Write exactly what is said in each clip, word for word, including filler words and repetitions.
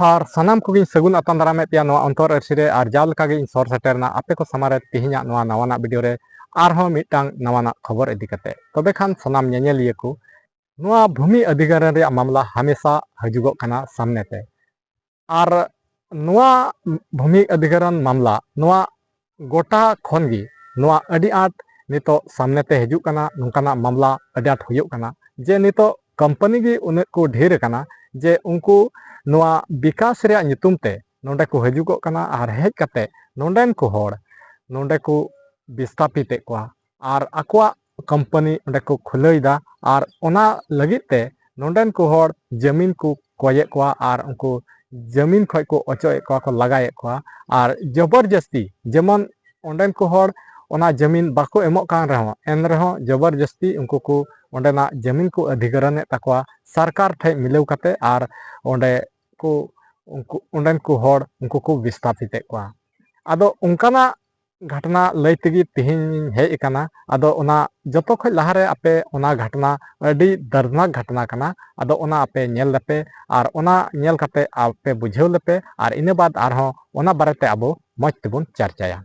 ᱟᱨ ᱥᱟᱱᱟᱢ ᱠᱚᱜᱮᱧ ᱥᱟᱹᱜᱩᱱ ᱟᱛᱟᱝ ᱫᱟᱨᱟᱢᱮᱫ ᱯᱮᱭᱟ ᱱᱚᱣᱟ ᱚᱱᱛᱚᱨ ᱟᱹᱨᱥᱤ ᱨᱮ᱾ ᱟᱨ ᱡᱟᱣ ᱞᱮᱠᱟ ᱜᱮ ᱤᱧ ᱥᱚᱨ ᱥᱮᱴᱮᱨ ᱮᱱᱟ ᱟᱯᱮ ᱠᱚ ᱥᱟᱢᱟᱝ ᱨᱮ ᱛᱮᱦᱮᱧᱟᱜ ᱱᱚᱣᱟ ᱱᱟᱣᱟᱱᱟᱜ ᱵᱷᱤᱰᱤᱭᱳ ᱨᱮ ᱟᱨᱦᱚᱸ ᱢᱤᱫᱴᱟᱝ ᱱᱟᱣᱟᱱᱟᱜ ᱠᱷᱚᱵᱚᱨ ᱤᱫᱤ ᱠᱟᱛᱮ᱾ ᱛᱚᱵᱮ ᱠᱷᱟᱱ ᱥᱟᱱᱟᱢ ᱧᱮᱧᱮᱞᱤᱭᱟᱹ ᱠᱚ, ᱱᱚᱣᱟ ᱵᱷᱩᱢᱤ ᱚᱫᱷᱤᱜᱨᱚᱦᱚᱱ ᱨᱮᱭᱟᱜ ᱢᱟᱢᱞᱟ ᱦᱟᱢᱮᱥᱟ ᱦᱤᱡᱩᱜᱚᱜ ᱠᱟᱱᱟ ᱥᱟᱢᱱᱮ ᱛᱮ᱾ ᱟᱨ ᱱᱚᱣᱟ ᱵᱷᱩᱢᱤ ᱚᱫᱷᱤᱜᱨᱚᱦᱚᱱ ᱢᱟᱢᱞᱟ ᱱᱚᱣᱟ ᱜᱚᱴᱟ ᱠᱷᱚᱱ ᱜᱮ ᱱᱚᱣᱟ ᱟᱹᱰᱤ ᱟᱸᱴ ᱱᱤᱛᱚᱜ ᱥᱟᱢᱱᱮ ᱛᱮ ᱦᱤᱡᱩᱜ ᱠᱟᱱᱟ, ᱱᱚᱝᱠᱟᱱᱟᱜ ᱢᱟᱢᱞᱟ ᱟᱹᱰᱤ ᱟᱸᱴ ᱦᱩᱭᱩᱜ ᱠᱟᱱᱟ ᱡᱮ ᱱᱤᱛᱚᱜ ᱠᱳᱢᱯᱟᱱᱤ ᱜᱮ ᱩᱱᱟᱹᱜ ᱠᱚ ᱰᱷᱮᱨ ᱟᱠᱟᱱᱟ ᱡᱮ ᱩᱱᱠᱩ ᱱᱚᱣᱟ ᱵᱤᱠᱟᱥ ᱨᱮᱭᱟᱜ ᱧᱩᱛᱩᱢ ᱛᱮ ᱱᱚᱰᱮ ᱠᱚ ᱦᱤᱡᱩᱜᱚᱜ ᱠᱟᱱᱟ ᱟᱨ ᱦᱮᱡ ᱠᱟᱛᱮ ᱱᱚᱰᱮᱱ ᱠᱚ ᱦᱚᱲ ᱱᱚᱰᱮ ᱠᱚ ᱵᱤᱥᱛᱟᱯᱤᱛᱮᱫ ᱠᱚᱣᱟ ᱟᱨ ᱟᱠᱚᱣᱟᱜ ᱠᱳᱢᱯᱟᱱᱤ ᱚᱸᱰᱮ ᱠᱚ ᱠᱷᱩᱞᱟᱹᱣᱮᱫᱟ᱾ ᱟᱨ ᱚᱱᱟ ᱞᱟᱹᱜᱤᱫ ᱛᱮ ᱱᱚᱰᱮᱱ ᱠᱚ ᱦᱚᱲ ᱡᱟᱹᱢᱤᱱ ᱠᱚ ᱠᱚᱭᱮᱫ ᱠᱚᱣᱟ ᱟᱨ ᱩᱱᱠᱩ ᱡᱟᱹᱢᱤᱱ ᱠᱷᱚᱱ ᱠᱚ ᱚᱪᱚᱜᱮᱫ ᱠᱚᱣᱟ, ᱠᱚ ᱞᱟᱜᱟᱭᱮᱫ ᱠᱚᱣᱟ᱾ ᱟᱨ ᱡᱚᱵᱚᱨᱡᱚᱥᱛᱤ, ᱡᱮᱢᱚᱱ ᱚᱸᱰᱮᱱ ᱠᱚ ᱦᱚᱲ ᱚᱱᱟ ᱡᱟᱹᱢᱤᱱ ᱵᱟᱠᱚ ᱮᱢᱚᱜ ᱠᱟᱱ ᱨᱮᱦᱚᱸ, ᱮᱱ ᱨᱮᱦᱚᱸ ᱡᱚᱵᱚᱨᱡᱚᱥᱛᱤ ᱩᱱᱠᱩ ᱠᱚ ᱚᱸᱰᱮᱱᱟᱜ ᱡᱟᱹᱢᱤᱱ ᱠᱚ ᱚᱫᱷᱤᱜᱨᱚᱦᱚᱱᱮᱫ ᱛᱟᱠᱚᱣᱟ ᱥᱚᱨᱠᱟᱨ ᱴᱷᱮᱱ ᱢᱤᱞᱟᱹᱣ ᱠᱟᱛᱮ᱾ ᱟᱨ ᱚᱸᱰᱮ ᱠᱚ ᱩᱱᱠᱩ ᱚᱸᱰᱮᱱ ᱠᱚ ᱦᱚᱲ ᱩᱱᱠᱩ ᱠᱚ ᱵᱤᱥᱛᱟᱯᱤᱛᱮᱫ ᱠᱚᱣᱟ᱾ ᱟᱫᱚ ᱚᱱᱠᱟᱱᱟᱜ ᱜᱷᱟᱴᱱᱟ ᱞᱟᱹᱭ ᱛᱮᱜᱮ ᱛᱮᱦᱮᱧ ᱤᱧ ᱦᱮᱡ ᱟᱠᱟᱱᱟ᱾ ᱟᱫᱚ ᱚᱱᱟ ᱡᱚᱛᱚ ᱠᱷᱚᱱ ᱞᱟᱦᱟᱨᱮ ᱟᱯᱮ ᱚᱱᱟ ᱜᱷᱟᱴᱱᱟ, ᱟᱹᱰᱤ ᱫᱟᱨᱫᱽᱱᱟᱠ ᱜᱷᱟᱴᱱᱟ ᱠᱟᱱᱟ, ᱟᱫᱚ ᱚᱱᱟ ᱟᱯᱮ ᱧᱮᱞ ᱞᱮᱯᱮ ᱟᱨ ᱚᱱᱟ ᱧᱮᱞ ᱠᱟᱛᱮ ᱟᱯᱮ ᱵᱩᱡᱷᱟᱹᱣ ᱞᱮᱯᱮ ᱟᱨ ᱤᱱᱟᱹ ᱵᱟᱫᱽ ᱟᱨᱦᱚᱸ ᱚᱱᱟ ᱵᱟᱨᱮᱛᱮ ᱟᱵᱚ ᱢᱚᱡᱽ ᱛᱮᱵᱚᱱ ᱪᱟᱨᱪᱟᱭᱟ᱾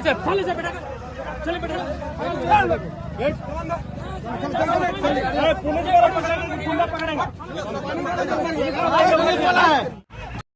चले जा बेटा, चले बेटा। ए, पुलिस वाला पकड़ेंगे, गुंडा पकड़ेंगे।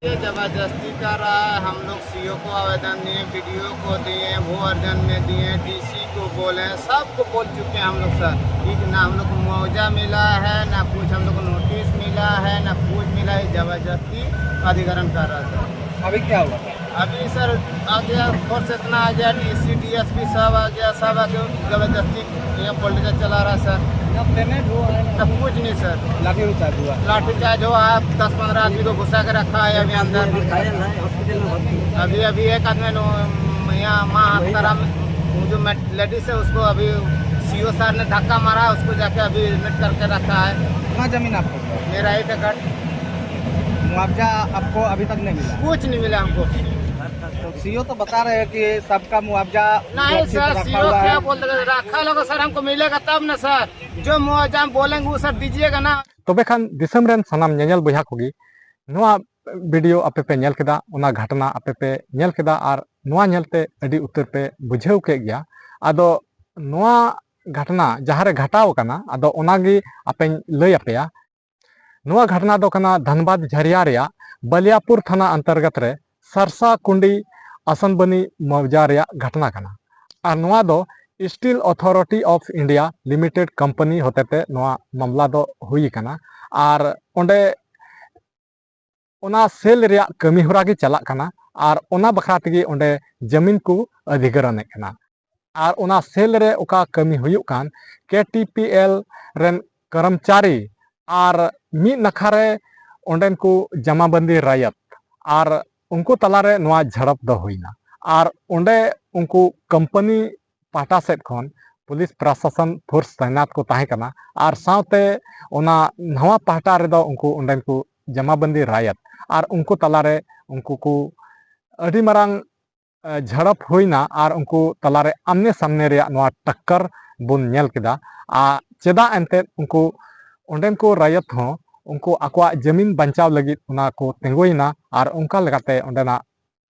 ये जबरदस्ती कर रहा है। हम लोग सीओ को आवेदन दिए, बीडीओ को दिए, भू अर्जन में दिए, डीसी को बोले, सबको बोल चुके हैं हम लोग सर। ठीक ना, हम लोग को मुआवजा मिला है, ना कुछ हम लोग को नोटिस मिला है, ना कुछ मिला है। जबरदस्ती अधिग्रहण कर रहा है सर। अभी क्या हुआ था? अभी सर आ गया, फोर्स इतना आ गया, डीसी डीएसपी सब आ गया, सब आके जबरदस्ती यहाँ पॉलिटिक्स चला रहा है सर। ना पेमेंट हुआ है ना? ना कुछ नहीं सर। लाठी चार्ज हुआ? लाठी चार्ज हुआ है, दस पन्द्रह आदमी को घुसा के रखा है अभी अंदर। अभी अभी एक आदमी नो- यहाँ माँ हस्तरा में वो जो लेडीज है उसको अभी सीओ सर ने धक्का मारा, उसको जाके अभी एडमिट करके रखा है। कितना जमीन आपको? मेरा एक एकड़। मुआवजा आपको अभी तक नहीं मिला? कुछ नहीं मिला हमको। तो सीओ तो बता रहे हैं कि सबका मुआवजा नहीं सुरक्षित सर, रखा सीओ हुआ क्या है। बोल रहे हैं? रखा लोग सर, हमको मिलेगा तब ना सर, जो मुआवजा हम बोलेंगे वो सर दीजिएगा ना। ᱛᱚᱵᱮ ᱠᱷᱟᱱ ᱫᱤᱥᱚᱢ ᱨᱮᱱ ᱥᱟᱱᱟᱢ ᱧᱮᱧᱮᱞ ᱵᱚᱭᱦᱟ ᱠᱚᱜᱮ ᱱᱚᱣᱟ ᱵᱷᱤᱰᱤᱭᱳ ᱟᱯᱮ ᱯᱮ ᱧᱮᱞ ᱠᱮᱫᱟ, ᱚᱱᱟ ᱜᱷᱟᱴᱱᱟ ᱟᱯᱮ ᱯᱮ ᱧᱮᱞ ᱠᱮᱫᱟ ᱟᱨ ᱱᱚᱣᱟ ᱧᱮᱞᱛᱮ ᱟᱹᱰᱤ ᱩᱛᱟᱹᱨ ᱯᱮ ᱵᱩᱡᱷᱟᱹᱣ ᱠᱮᱫ ᱜᱮᱭᱟ᱾ ᱟᱫᱚ ᱱᱚᱣᱟ ᱜᱷᱟᱴᱱᱟ ᱡᱟᱦᱟᱸ ᱨᱮ ᱜᱷᱟᱴᱟᱣ ᱟᱠᱟᱱᱟ, ᱟᱫᱚ ᱚᱱᱟᱜᱮ ᱟᱯᱮᱧ ᱞᱟᱹᱭ ᱟᱯᱮᱭᱟ᱾ ᱱᱚᱣᱟ ᱜᱷᱟᱴᱱᱟ ᱫᱚ ᱠᱟᱱᱟ ᱫᱷᱟᱱᱵᱟᱫᱽ ᱡᱷᱟᱨᱤᱭᱟ ᱨᱮᱭᱟᱜ ᱵᱟᱞᱤᱭᱟᱯᱩᱨ ᱛᱷᱟᱱᱟ ᱚᱱᱛᱚᱨᱜᱚᱛ ᱨᱮ ᱥᱟᱨᱥᱟ ᱠᱩᱸᱰᱤ ᱟᱥᱟᱱᱵᱟᱱᱤ ᱢᱚᱣᱡᱟ ᱨᱮᱭᱟᱜ ᱜᱷᱟᱴᱱᱟ ᱠᱟᱱᱟ᱾ ᱟᱨ ᱱᱚᱣᱟ ᱫᱚ Steel Authority of India Limited company ᱦᱚᱛᱮᱛᱮ ᱱᱚᱣᱟ ᱢᱟᱢᱞᱟ ᱫᱚ ᱦᱩᱭ ᱟᱠᱟᱱᱟ᱾ ᱟᱨ ᱚᱸᱰᱮ ᱚᱱᱟ ᱥᱮᱞ ᱨᱮᱭᱟᱜ ᱠᱟᱹᱢᱤ ᱦᱚᱨᱟ ᱜᱮ ᱪᱟᱞᱟᱜ ᱠᱟᱱᱟ ᱟᱨ ᱚᱱᱟ ᱵᱟᱠᱷᱨᱟ ᱛᱮᱜᱮ ᱚᱸᱰᱮ ᱡᱟᱹᱢᱤᱱ ᱠᱚ ᱚᱫᱷᱤᱜᱨᱚᱦᱚᱱᱮᱫ ᱠᱟᱱᱟ᱾ ᱟᱨ ᱚᱱᱟ ᱥᱮᱞ ᱨᱮ ᱚᱠᱟ ᱠᱟᱹᱢᱤ ᱦᱩᱭᱩᱜ ᱠᱟᱱ, ᱠᱮ ᱴᱤ ᱯᱤ ᱮᱞ ᱨᱮᱱ ᱠᱚᱨᱢᱪᱟᱨᱤ ᱟᱨ ᱢᱤᱫ ᱱᱟᱠᱷᱟ ᱨᱮ ᱚᱸᱰᱮᱱ ᱠᱚ ᱡᱟᱢᱟᱵᱟᱱᱫᱤ ᱨᱟᱭᱚᱛ, ᱟᱨ ᱩᱱᱠᱩ ᱛᱟᱞᱟᱨᱮ ᱱᱚᱣᱟ ᱡᱷᱟᱲᱚᱯ ᱫᱚ ᱦᱩᱭᱱᱟ᱾ ᱟᱨ ᱚᱸᱰᱮ ᱩᱱᱠᱩ ᱠᱳᱢᱯᱟᱱᱤ ᱯᱟᱦᱴᱟ ᱥᱮᱫ ᱠᱷᱚᱱ ᱯᱩᱞᱤᱥ ᱯᱨᱚᱥᱟᱥᱚᱱ ᱯᱷᱳᱨᱥ ᱛᱟᱭᱱᱟᱛ ᱠᱚ ᱛᱟᱦᱮᱸ ᱠᱟᱱᱟ᱾ ᱟᱨ ᱥᱟᱶᱛᱮ ᱚᱱᱟ ᱱᱟᱣᱟ ᱯᱟᱦᱴᱟ ᱨᱮᱫᱚ ᱩᱱᱠᱩ ᱚᱸᱰᱮᱱ ᱠᱚ ᱡᱟᱢᱟᱵᱟᱱᱫᱤ ᱨᱟᱭᱚᱛ, ᱟᱨ ᱩᱱᱠᱩ ᱛᱟᱞᱟᱨᱮ ᱩᱱᱠᱩ ᱠᱚ ᱟᱹᱰᱤ ᱢᱟᱨᱟᱝ ᱮ, ᱡᱷᱟᱲᱚᱯ ᱦᱩᱭᱱᱟ ᱟᱨ ᱩᱱᱠᱩ ᱛᱟᱞᱟᱨᱮ ᱟᱢᱱᱮ ᱥᱟᱢᱱᱮ ᱨᱮᱭᱟᱜ ᱱᱚᱣᱟ ᱴᱟᱠᱠᱟᱨ ᱵᱚᱱ ᱧᱮᱞ ᱠᱮᱫᱟ᱾ ᱟᱨ ᱪᱮᱫᱟᱜ ᱮᱱᱛᱮᱫ ᱩᱱᱠᱩ ᱚᱸᱰᱮᱱ ᱠᱚ ᱨᱟᱭᱚᱛ ᱦᱚᱸ ᱩᱱᱠᱩ ᱟᱠᱚᱣᱟᱜ ᱡᱟᱹᱢᱤᱱ ᱵᱟᱧᱪᱟᱣ ᱞᱟᱹᱜᱤᱫ ᱚᱱᱟ ᱠᱚ ᱛᱤᱸᱜᱩᱭᱮᱱᱟ ᱟᱨ ᱚᱱᱠᱟ ᱞᱮᱠᱟᱛᱮ ᱚᱸᱰᱮᱱᱟᱜ,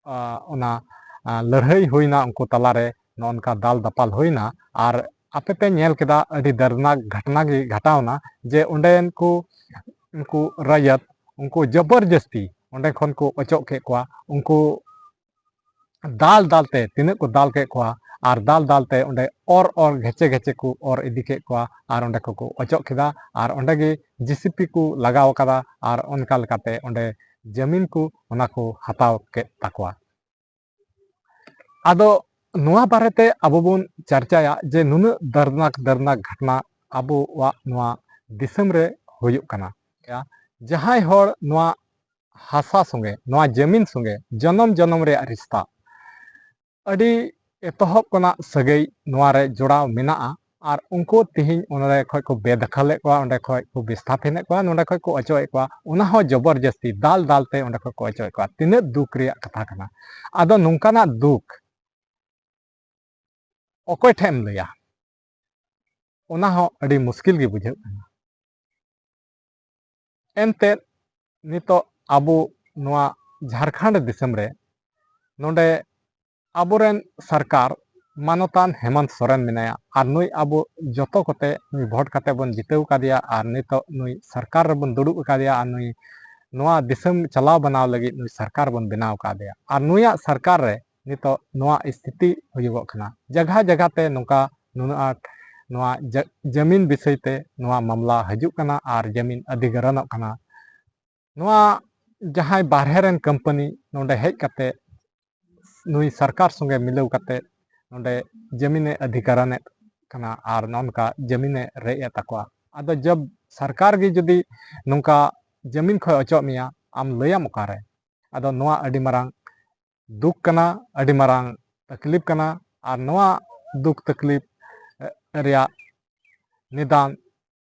ᱟ, ᱚᱱᱟ ᱞᱟᱹᱲᱦᱟᱹᱭ ᱦᱩᱭᱱᱟ ᱩᱱᱠᱩ ᱛᱟᱞᱟᱨᱮ, ᱱᱚᱜᱼᱚ ᱱᱚᱝᱠᱟ ᱫᱟᱞ ᱫᱟᱯᱟᱞ ᱦᱩᱭᱱᱟ᱾ ᱟᱨ ᱟᱯᱮ ᱯᱮ ᱧᱮᱞ ᱠᱮᱫᱟ, ᱟᱹᱰᱤ ᱫᱟᱨᱱᱟᱠ ᱜᱷᱟᱴᱱᱟ ᱜᱮ ᱜᱷᱟᱴᱟᱣᱱᱟ, ᱡᱮ ᱚᱸᱰᱮᱱ ᱠᱚ ᱩᱱᱠᱩ ᱨᱟᱭᱟᱛ, ᱩᱱᱠᱩ ᱡᱚᱵᱚᱨᱡᱚᱥᱛᱤ ᱚᱸᱰᱮ ᱠᱷᱚᱱ ᱠᱚ ᱚᱪᱚᱜ ᱠᱮᱫ ᱠᱚᱣᱟ᱾ ᱩᱱᱠᱩ ᱫᱟᱞ ᱫᱟᱞ ᱛᱮ ᱛᱤᱱᱟᱹᱜ ᱠᱚ ᱫᱟᱞ ᱠᱮᱫ ᱠᱚᱣᱟ, ᱟᱨ ᱫᱟᱞ ᱫᱟᱞ ᱛᱮ ᱚᱸᱰᱮ ᱚᱨ ᱚᱨ ᱜᱷᱮᱪᱮ ᱜᱷᱮᱪᱮ ᱠᱚ ᱚᱨ ᱤᱫᱤ ᱠᱮᱫ ᱠᱚᱣᱟ, ᱟᱨ ᱚᱸᱰᱮ ᱠᱚ ᱠᱚ ᱚᱪᱚᱜ ᱠᱮᱫᱟ, ᱟᱨ ᱚᱸᱰᱮ ᱜᱮ ᱡᱤᱥᱤᱯᱤ ᱠᱚ ᱞᱟᱜᱟᱣ ᱟᱠᱟᱫᱟ, ᱟᱨ ᱚᱱᱠᱟ ᱞᱮᱠᱟᱛᱮ ᱚᱸᱰᱮ ᱡᱟᱹᱢᱤᱱ ᱠᱚ ᱚᱱᱟ ᱠᱚ ᱦᱟᱛᱟᱣ ᱠᱮᱫ ᱛᱟᱠᱚᱣᱟ᱾ ᱟᱫᱚ ᱱᱚᱣᱟ ᱵᱟᱨᱮᱛᱮ ᱟᱵᱚ ᱵᱚᱱ ᱪᱟᱨᱪᱟᱭᱟ ᱡᱮ ᱱᱩᱱᱟᱹᱜ ᱫᱟᱨᱱᱟᱠ ᱫᱟᱨᱱᱟᱠ ᱜᱷᱟᱴᱱᱟ ᱟᱵᱚᱣᱟᱜ ᱱᱚᱣᱟ ᱫᱤᱥᱚᱢ ᱨᱮ ᱦᱩᱭᱩᱜ ᱠᱟᱱᱟ᱾ ᱡᱟᱦᱟᱸᱭ ᱦᱚᱲ ᱱᱚᱣᱟ ᱦᱟᱥᱟ ᱥᱚᱸᱜᱮ, ᱱᱚᱣᱟ ᱡᱟᱹᱢᱤᱱ ᱥᱚᱸᱜᱮ ᱡᱚᱱᱚᱢ ᱡᱚᱱᱚᱢ ᱨᱮᱭᱟᱜ ᱨᱤᱥᱛᱟ, ᱟᱹᱰᱤ ᱮᱛᱚᱦᱚᱵ ᱠᱷᱚᱱᱟᱜ ᱥᱟᱹᱜᱟᱹᱭ ᱱᱚᱣᱟ ᱨᱮ ᱡᱚᱲᱟᱣ ᱢᱮᱱᱟᱜᱼᱟ, ᱟᱨ ᱩᱱᱠᱩ ᱛᱮᱦᱮᱧ ᱚᱸᱰᱮ ᱠᱷᱚᱡ ᱠᱚ ᱵᱮᱫᱟᱠᱷᱟᱞᱮᱫ ᱠᱚᱣᱟ, ᱚᱸᱰᱮ ᱠᱷᱚᱡ ᱠᱚ ᱵᱤᱥᱛᱷᱟᱯᱤᱱᱮᱫ ᱠᱚᱣᱟ, ᱱᱚᱸᱰᱮ ᱠᱷᱚᱡ ᱠᱚ ᱚᱪᱚᱜᱮᱫ ᱠᱚᱣᱟ, ᱚᱱᱟ ᱦᱚᱸ ᱡᱚᱵᱚᱨᱡᱚᱥᱛᱤ ᱫᱟᱞ ᱫᱟᱞ ᱛᱮ ᱚᱸᱰᱮ ᱠᱷᱚᱡ ᱠᱚ ᱚᱪᱚᱜᱮᱫ ᱠᱚᱣᱟ᱾ ᱛᱤᱱᱟᱹᱜ ᱫᱩᱠ ᱨᱮᱭᱟᱜ ᱠᱟᱛᱷᱟ ᱠᱟᱱᱟ᱾ ᱟᱫᱚ ᱱᱚᱝᱠᱟᱱᱟᱜ ᱫᱩᱠ ᱚᱠᱚᱭ ᱴᱷᱮᱱ ᱮᱢ ᱞᱟᱹᱭᱟ? ᱚᱱᱟ ᱦᱚᱸ ᱟᱹᱰᱤ ᱢᱩᱥᱠᱤᱞ ᱜᱮ ᱵᱩᱡᱷᱟᱹᱜ ᱠᱟᱱᱟ᱾ ᱮᱱᱛᱮᱫ ᱱᱤᱛᱚᱜ ᱟᱵᱚ ᱱᱚᱣᱟ ᱡᱷᱟᱲᱠᱷᱚᱸᱰ ᱫᱤᱥᱚᱢ ᱨᱮ ᱱᱚᱰᱮ ᱟᱵᱚᱨᱮᱱ ᱥᱚᱨᱠᱟᱨ ᱢᱟᱱᱚᱛᱟᱱ ᱦᱮᱢᱚᱱᱛ ᱥᱚᱨᱮᱱ ᱢᱮᱱᱟᱭᱟ, ᱟᱨ ᱱᱩᱭ ᱟᱵᱚ ᱡᱚᱛᱚ ᱠᱚᱛᱮ ᱱᱩᱭ ᱵᱷᱳᱴ ᱠᱟᱛᱮ ᱵᱚᱱ ᱡᱤᱛᱟᱹᱣ ᱟᱠᱟᱫᱮᱭᱟ, ᱟᱨ ᱱᱤᱛᱚᱜ ᱱᱩᱭ ᱥᱚᱨᱠᱟᱨ ᱨᱮᱵᱚᱱ ᱫᱩᱲᱩᱵ ᱟᱠᱟᱫᱮᱭᱟ, ᱟᱨ ᱱᱩᱭ ᱱᱚᱣᱟ ᱫᱤᱥᱚᱢ ᱪᱟᱞᱟᱣ ᱵᱟᱱᱟᱣ ᱞᱟᱹᱜᱤᱫ ᱱᱩᱭ ᱥᱚᱨᱠᱟᱨ ᱵᱚᱱ ᱵᱮᱱᱟᱣ ᱟᱠᱟᱫᱮᱭᱟ᱾ ᱟᱨ ᱱᱩᱭᱟᱜ ᱥᱚᱨᱠᱟᱨ ᱨᱮ ᱱᱤᱛᱚᱜ ᱱᱚᱣᱟ ᱥᱛᱷᱤᱛᱤ ᱦᱩᱭᱩᱜᱚᱜ ᱠᱟᱱᱟ᱾ ᱡᱟᱜᱟ ᱡᱟᱜᱟ ᱛᱮ ᱱᱚᱝᱠᱟ ᱱᱩᱱᱟᱹᱜ ᱟᱸᱴ ᱱᱚᱣᱟ ᱡᱟ-, ᱡᱟᱹᱢᱤᱱ ᱵᱤᱥᱚᱭ ᱛᱮ ᱱᱚᱣᱟ ᱢᱟᱢᱞᱟ ᱦᱤᱡᱩᱜ ᱠᱟᱱᱟ ᱟᱨ ᱡᱟᱹᱢᱤᱱ ᱚᱫᱷᱤᱜᱨᱚᱦᱚᱱᱚᱜ ᱠᱟᱱᱟ᱾ ᱱᱚᱣᱟ ᱡᱟᱦᱟᱸᱭ ᱵᱟᱨᱦᱮ ᱨᱮᱱ ᱠᱳᱢᱯᱟᱱᱤ ᱱᱚᱰᱮ ᱦᱮᱡ ᱠᱟᱛᱮ ᱱᱩᱭ ᱥᱚᱨᱠᱟᱨ ᱥᱚᱸᱜᱮ ᱢᱤᱞᱟᱹᱣ ᱠᱟᱛᱮ ᱱᱚᱰᱮ ᱡᱟᱹᱢᱤᱱᱮ ᱚᱫᱷᱤᱜᱨᱚᱦᱚᱱᱮᱫ ᱠᱟᱱᱟ, ᱟᱨ ᱱᱚᱜᱼᱚ ᱱᱚᱝᱠᱟ ᱡᱟᱹᱢᱤᱱᱮ ᱨᱮᱡ ᱮᱫ ᱛᱟᱠᱚᱣᱟ᱾ ᱟᱫᱚ ᱡᱚᱵ ᱥᱚᱨᱠᱟᱨ ᱜᱮ ᱡᱩᱫᱤ ᱱᱚᱝᱠᱟ ᱡᱟᱹᱢᱤᱱ ᱠᱷᱚᱡ ᱚᱪᱚᱜ ᱢᱮᱭᱟ, ᱟᱢ ᱞᱟᱹᱭᱟᱢ ᱚᱠᱟᱨᱮ? ᱟᱫᱚ ᱱᱚᱣᱟ ᱟᱹᱰᱤ ᱢᱟᱨᱟᱝ ᱫᱩᱠ ᱠᱟᱱᱟ, ᱟᱹᱰᱤ ᱢᱟᱨᱟᱝ ᱛᱟᱠᱞᱤᱯ ᱠᱟᱱᱟ᱾ ᱟᱨ ᱱᱚᱣᱟ ᱫᱩᱠ ᱛᱟᱠᱞᱤᱯ, ᱮ, ᱨᱮᱭᱟᱜ ᱱᱤᱫᱟᱱ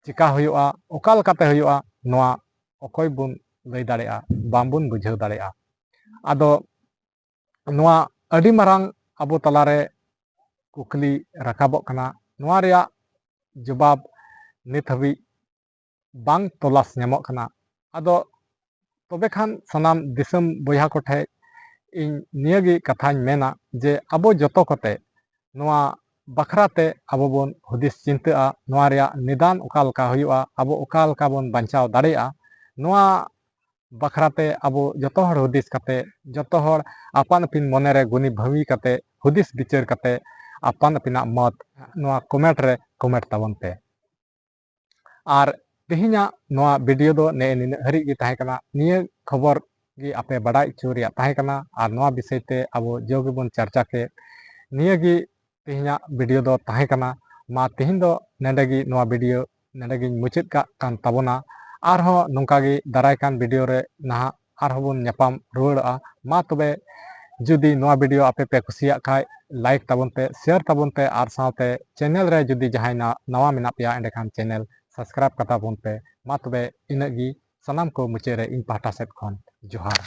ᱪᱮᱠᱟ ᱦᱩᱭᱩᱜᱼᱟ, ᱚᱠᱟ ᱞᱮᱠᱟᱛᱮ ᱦᱩᱭᱩᱜᱼᱟ, ᱱᱚᱣᱟ ᱚᱠᱚᱭ ᱵᱚᱱ ᱞᱟᱹᱭ ᱫᱟᱲᱮᱭᱟᱜᱼᱟ, ᱵᱟᱝᱵᱚᱱ ᱵᱩᱡᱷᱟᱹᱣ ᱫᱟᱲᱮᱭᱟᱜᱼᱟ᱾ ᱟᱫᱚ ᱱᱚᱣᱟ ᱟᱹᱰᱤ ᱢᱟᱨᱟᱝ ᱟᱵᱚ ᱛᱟᱞᱟᱨᱮ ᱠᱩᱠᱞᱤ ᱨᱟᱠᱟᱵᱚᱜ ᱠᱟᱱᱟ᱾ ᱱᱚᱣᱟ ᱨᱮᱭᱟᱜ ᱡᱚᱵᱟᱵ ᱱᱤᱛ ᱦᱟᱹᱵᱤᱡ ᱵᱟᱝ ᱛᱚᱞᱟᱥ ᱧᱟᱢᱚᱜ ᱠᱟᱱᱟ᱾ ᱟᱫᱚ ᱛᱚᱵᱮ ᱠᱷᱟᱱ ᱥᱟᱱᱟᱢ ᱫᱤᱥᱚᱢ ᱵᱚᱭᱦᱟ ᱠᱚᱴᱷᱮᱡ ᱤᱧ ᱱᱤᱭᱟᱹᱜᱮ ᱠᱟᱛᱷᱟᱧ ᱢᱮᱱᱟ ᱡᱮ ᱟᱵᱚ ᱡᱚᱛᱚ ᱠᱚᱛᱮ ᱱᱚᱣᱟ ᱵᱟᱠᱷᱨᱟ ᱛᱮ ᱟᱵᱚ ᱵᱚᱱ ᱦᱩᱫᱤᱥ ᱪᱤᱱᱛᱟᱹᱜᱼᱟ, ᱱᱚᱣᱟ ᱨᱮᱭᱟᱜ ᱱᱤᱫᱟᱱ ᱚᱠᱟ ᱞᱮᱠᱟ ᱦᱩᱭᱩᱜᱼᱟ, ᱟᱵᱚ ᱚᱠᱟ ᱞᱮᱠᱟ ᱵᱚᱱ ᱵᱟᱧᱪᱟᱣ ᱫᱟᱲᱮᱭᱟᱜᱼᱟ, ᱱᱚᱣᱟ ᱵᱟᱠᱷᱨᱟ ᱛᱮ ᱟᱵᱚ ᱡᱚᱛᱚ ᱦᱚᱲ ᱦᱩᱫᱤᱥ ᱠᱟᱛᱮ, ᱡᱚᱛᱚ ᱦᱚᱲ ᱟᱯᱟᱱ ᱟᱹᱯᱤᱱ ᱢᱚᱱᱮ ᱨᱮ ᱜᱩᱱᱤ ᱵᱷᱟᱹᱵᱤ ᱠᱟᱛᱮ, ᱦᱩᱫᱤᱥ ᱵᱤᱪᱟᱹᱨ ᱠᱟᱛᱮ ᱟᱯᱟᱱ ᱟᱹᱯᱤᱱᱟᱜ ᱢᱚᱛ ᱱᱚᱣᱟ comment ᱨᱮ comment ᱛᱟᱵᱚᱱ ᱯᱮ᱾ ᱟᱨ ᱛᱮᱦᱮᱧᱟᱜ ᱱᱚᱣᱟ video ᱫᱚ ᱱᱮᱜᱼᱮ ᱱᱤᱱᱟᱹᱜ ᱦᱟᱹᱨᱤᱡ ᱜᱮ ᱛᱟᱦᱮᱸ ᱠᱟᱱᱟ᱾ ᱱᱤᱭᱟᱹ ᱠᱷᱚᱵᱚᱨ ᱜᱮ ᱟᱯᱮ ᱵᱟᱰᱟᱭ ᱦᱚᱪᱚ ᱨᱮᱭᱟᱜ ᱛᱟᱦᱮᱸ ᱠᱟᱱᱟ ᱟᱨ ᱱᱚᱣᱟ ᱵᱤᱥᱚᱭ ᱛᱮ ᱟᱵᱚ ᱡᱚ ᱜᱮᱵᱚᱱ ᱪᱟᱨᱪᱟ ᱠᱮᱫ᱾ ᱱᱤᱭᱟᱹ ᱜᱮ ᱛᱮᱦᱮᱧᱟᱜ video ᱫᱚ ᱛᱟᱦᱮᱸ ᱠᱟᱱᱟ᱾ ᱢᱟ ᱛᱮᱦᱮᱧ ᱫᱚ ᱱᱚᱰᱮ ᱜᱮ ᱱᱚᱣᱟ video ᱱᱚᱰᱮ ᱜᱤᱧ ᱢᱩᱪᱟᱹᱫ ᱠᱟᱜ ᱠᱟᱱ ᱛᱟᱵᱚᱱᱟ᱾ ᱟᱨᱦᱚᱸ ᱱᱚᱝᱠᱟ ᱜᱮ ᱫᱟᱨᱟᱭ ᱠᱟᱱ video ᱨᱮ ᱱᱟᱦᱟᱜ ᱟᱨᱦᱚᱸ ᱵᱚᱱ ᱧᱟᱯᱟᱢ ᱨᱩᱣᱟᱹᱲᱚᱜᱼᱟ᱾ ᱢᱟ ᱛᱚᱵᱮ ᱡᱩᱫᱤ ᱱᱚᱣᱟ video ᱟᱯᱮ ᱯᱮ ᱠᱩᱥᱤᱭᱟᱜ ᱠᱷᱟᱡ like ᱛᱟᱵᱚᱱ ᱯᱮ, share ᱛᱟᱵᱚᱱ ᱯᱮ ᱟᱨ ᱥᱟᱶᱛᱮ channel ᱨᱮ ᱡᱩᱫᱤ ᱡᱟᱦᱟᱸᱭ ᱱᱟ-, ᱱᱟᱣᱟ ᱢᱮᱱᱟᱜ ᱯᱮᱭᱟ ᱮᱸᱰᱮᱠᱷᱟᱱ channel subscribe ᱠᱟᱛᱟ ᱵᱚᱱ ᱯᱮ᱾ ᱢᱟ ᱛᱚᱵᱮ ᱤᱱᱟᱹᱜ ᱜᱮ, ᱥᱟᱱᱟᱢ ᱠᱚ ᱢᱩᱪᱟᱹᱫ ᱨᱮ ᱤᱧ ᱯᱟᱦᱴᱟ ᱥᱮᱫ ᱠᱷᱚᱱ ᱡᱚᱦᱟᱨ᱾